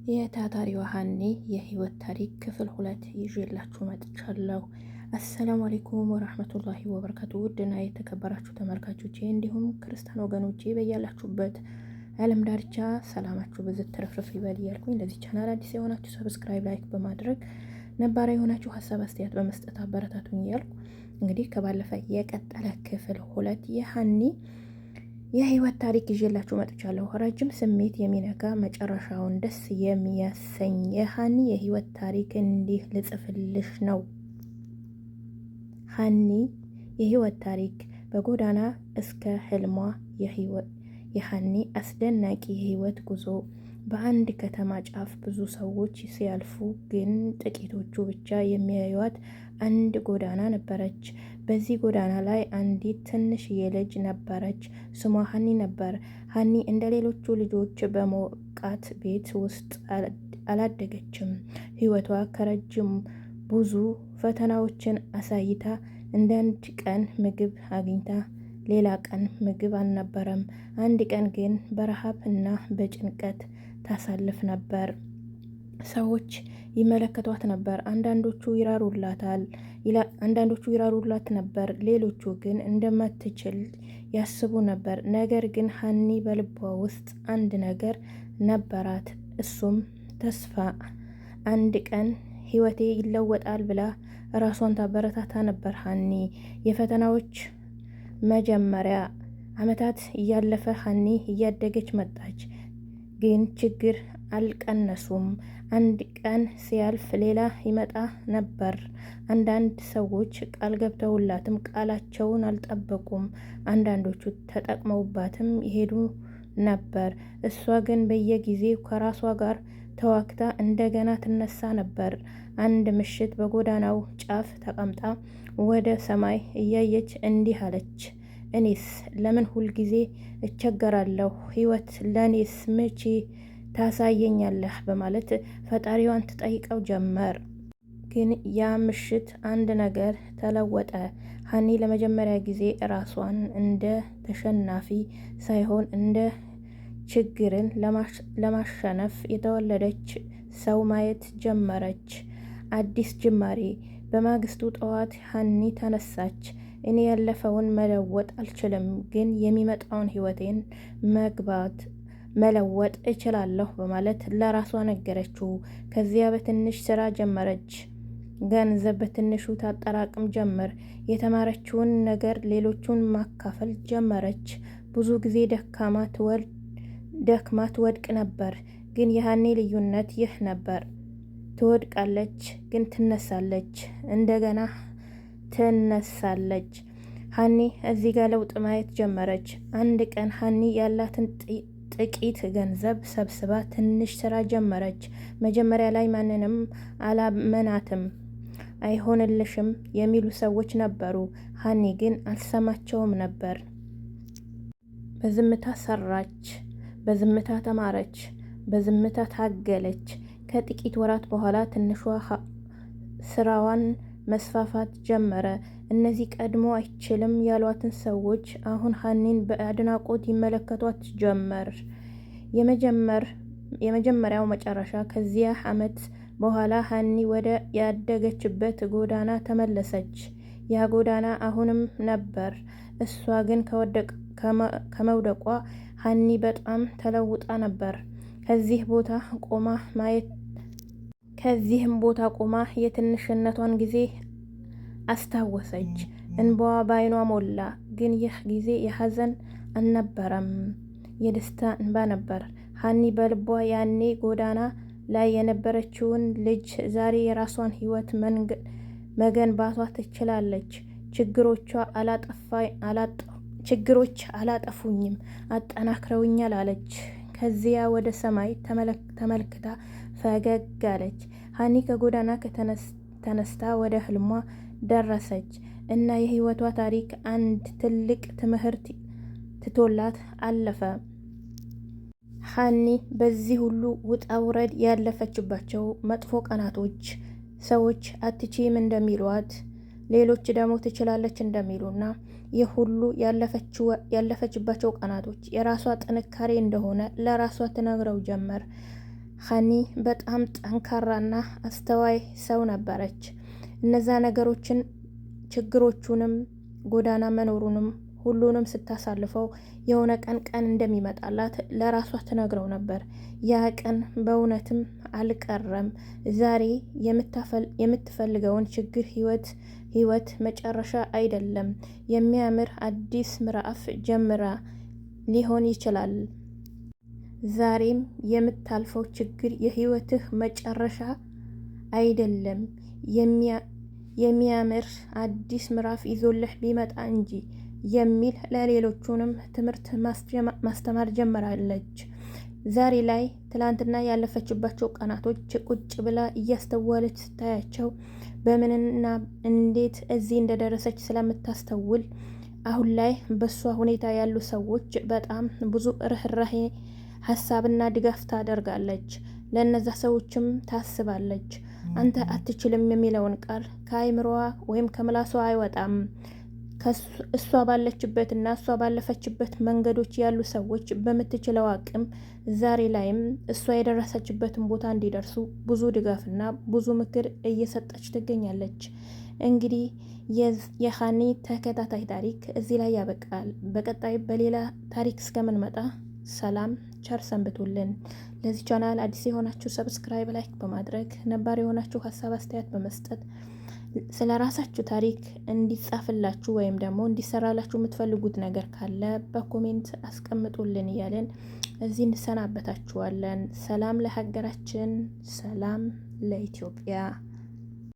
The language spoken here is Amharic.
የታታሪዋ ሀኒ የህይወት ታሪክ ክፍል 2 ይዤላችሁ መጥቻለሁ። السلام عليكم ورحمة الله وبركاته። ውድና የተከበራችሁ ተመልካቾቼ እንዲሁም ክርስቲያን ወገኖቼ በያላችሁበት ዓለም ዳርቻ ሰላማችሁ ብዝት ትርፍርፍ ይበል እያልኩኝ ለዚህ ቻናል አዲስ የሆናችሁ subscribe፣ like በማድረግ ነባራ የሆናችሁ ሀሳብ አስተያየት በመስጠት አበረታቱኝ እያልኩ እንግዲህ ከባለፈ የቀጠለ ክፍል 2 የሀኒ የህይወት ታሪክ ይዤላችሁ መጥቻለሁ። ረጅም ስሜት የሚነካ መጨረሻውን ደስ የሚያሰኝ የሀኒ የህይወት ታሪክ እንዲህ ልጽፍልሽ ነው። ሀኒ የህይወት ታሪክ በጎዳና እስከ ህልሟ። የሀኒ አስደናቂ የህይወት ጉዞ። በአንድ ከተማ ጫፍ ብዙ ሰዎች ሲያልፉ ግን ጥቂቶቹ ብቻ የሚያዩት አንድ ጎዳና ነበረች። በዚህ ጎዳና ላይ አንዲት ትንሽዬ ልጅ ነበረች። ስሟ ሀኒ ነበር። ሀኒ እንደ ሌሎቹ ልጆች በሞቃት ቤት ውስጥ አላደገችም። ህይወቷ ከረጅም ብዙ ፈተናዎችን አሳይታ አንዳንድ ቀን ምግብ አግኝታ ሌላ ቀን ምግብ አልነበረም። አንድ ቀን ግን በረሃብ እና በጭንቀት ታሳልፍ ነበር። ሰዎች ይመለከቷት ነበር። አንዳንዶቹ ይራሩላት ነበር፣ ሌሎቹ ግን እንደማትችል ያስቡ ነበር። ነገር ግን ሀኒ በልቧ ውስጥ አንድ ነገር ነበራት፣ እሱም ተስፋ። አንድ ቀን ህይወቴ ይለወጣል ብላ ራሷን ታበረታታ ነበር። ሀኒ የፈተናዎች መጀመሪያ። አመታት እያለፈ ሀኒ እያደገች መጣች። ግን ችግር አልቀነሱም። አንድ ቀን ሲያልፍ ሌላ ይመጣ ነበር። አንዳንድ ሰዎች ቃል ገብተውላትም ቃላቸውን አልጠበቁም። አንዳንዶቹ ተጠቅመውባትም ይሄዱ ነበር። እሷ ግን በየጊዜው ከራሷ ጋር ተዋግታ እንደገና ትነሳ ነበር። አንድ ምሽት በጎዳናው ጫፍ ተቀምጣ ወደ ሰማይ እያየች እንዲህ አለች። እኔስ ለምን ሁልጊዜ እቸገራለሁ? ህይወት ለእኔስ መቼ ታሳየኛለህ? በማለት ፈጣሪዋን ትጠይቀው ጀመር። ግን ያ ምሽት አንድ ነገር ተለወጠ። ሀኒ ለመጀመሪያ ጊዜ ራሷን እንደ ተሸናፊ ሳይሆን እንደ ችግርን ለማሸነፍ የተወለደች ሰው ማየት ጀመረች። አዲስ ጅማሬ። በማግስቱ ጠዋት ሀኒ ተነሳች። እኔ ያለፈውን መለወጥ አልችልም፣ ግን የሚመጣውን ህይወቴን መግባት መለወጥ እችላለሁ በማለት ለራሷ ነገረችው። ከዚያ በትንሽ ስራ ጀመረች። ገንዘብ በትንሹ ታጠራቅም ጀመር። የተማረችውን ነገር ሌሎቹን ማካፈል ጀመረች። ብዙ ጊዜ ደክማ ትወድቅ ነበር፣ ግን የሀኒ ልዩነት ይህ ነበር። ትወድቃለች፣ ግን ትነሳለች፣ እንደገና ትነሳለች። ሀኒ እዚህ ጋር ለውጥ ማየት ጀመረች። አንድ ቀን ሀኒ ያላትን ጥቂት ገንዘብ ሰብስባ ትንሽ ስራ ጀመረች። መጀመሪያ ላይ ማንንም አላመናትም። አይሆንልሽም የሚሉ ሰዎች ነበሩ። ሀኒ ግን አልሰማቸውም ነበር። በዝምታ ሰራች፣ በዝምታ ተማረች፣ በዝምታ ታገለች። ከጥቂት ወራት በኋላ ትንሿ ስራዋን መስፋፋት ጀመረ። እነዚህ ቀድሞ አይችልም ያሏትን ሰዎች አሁን ሀኒን በአድናቆት ይመለከቷት ጀመር። የመጀመሪያው መጨረሻ። ከዚያ ዓመት በኋላ ሀኒ ወደ ያደገችበት ጎዳና ተመለሰች። ያ ጎዳና አሁንም ነበር። እሷ ግን ከመውደቋ ሀኒ በጣም ተለውጣ ነበር። ከዚህ ቦታ ቆማ ማየት ከዚህም ቦታ ቆማ የትንሽነቷን ጊዜ አስታወሰች። እንባዋ በዓይኗ ሞላ። ግን ይህ ጊዜ የሐዘን አልነበረም፣ የደስታ እንባ ነበር። ሀኒ በልቧ ያኔ ጎዳና ላይ የነበረችውን ልጅ ዛሬ የራሷን ሕይወት መገንባቷ ትችላለች። ችግሮች አላጠፉኝም፣ አጠናክረውኛል አለች። ከዚያ ወደ ሰማይ ተመልክታ ፈገግ አለች። ሀኒ ከጎዳና ተነስታ ወደ ህልሟ ደረሰች እና የህይወቷ ታሪክ አንድ ትልቅ ትምህርት ትቶላት አለፈ። ሀኒ በዚህ ሁሉ ውጣ ውረድ ያለፈችባቸው መጥፎ ቀናቶች ሰዎች አትችይም እንደሚሏት ሌሎች ደግሞ ትችላለች እንደሚሉና ይህ ሁሉ ያለፈችባቸው ቀናቶች የራሷ ጥንካሬ እንደሆነ ለራሷ ትነግረው ጀመር። ሀኒ በጣም ጠንካራና አስተዋይ ሰው ነበረች። እነዛ ነገሮችን ችግሮቹንም ጎዳና መኖሩንም ሁሉንም ስታሳልፈው የሆነ ቀን ቀን እንደሚመጣላት ለራሷ ትነግረው ነበር። ያ ቀን በእውነትም አልቀረም። ዛሬ የምትፈልገውን ችግር ህይወት መጨረሻ አይደለም፣ የሚያምር አዲስ ምዕራፍ ጀምራ ሊሆን ይችላል። ዛሬም የምታልፈው ችግር የህይወትህ መጨረሻ አይደለም፣ የሚያምር አዲስ ምዕራፍ ይዞልህ ቢመጣ እንጂ የሚል ለሌሎቹንም ትምህርት ማስተማር ጀምራለች። ዛሬ ላይ ትላንትና ያለፈችባቸው ቀናቶች ቁጭ ብላ እያስተዋለች ስታያቸው በምንና እንዴት እዚህ እንደደረሰች ስለምታስተውል አሁን ላይ በእሷ ሁኔታ ያሉ ሰዎች በጣም ብዙ ርህራሄ፣ ሀሳብና ድጋፍ ታደርጋለች። ለእነዛ ሰዎችም ታስባለች። አንተ አትችልም የሚለውን ቃል ከአይምሮዋ ወይም ከምላሷ አይወጣም። እሷ ባለችበት እና እሷ ባለፈችበት መንገዶች ያሉ ሰዎች በምትችለው አቅም ዛሬ ላይም እሷ የደረሰችበትን ቦታ እንዲደርሱ ብዙ ድጋፍና ብዙ ምክር እየሰጠች ትገኛለች። እንግዲህ የሀኒ ተከታታይ ታሪክ እዚህ ላይ ያበቃል። በቀጣይ በሌላ ታሪክ እስከምንመጣ ሰላም ቸር ሰንብቱልን። ለዚህ ቻናል አዲስ የሆናችሁ subscribe፣ like በማድረግ ነባር የሆናችሁ ሀሳብ አስተያየት በመስጠት ስለ ራሳችሁ ታሪክ እንዲጻፍላችሁ ወይም ደግሞ እንዲሰራላችሁ የምትፈልጉት ነገር ካለ በ comment አስቀምጡልን እያለን እዚህ እንሰናበታችኋለን። ሰላም ለሀገራችን፣ ሰላም ለኢትዮጵያ።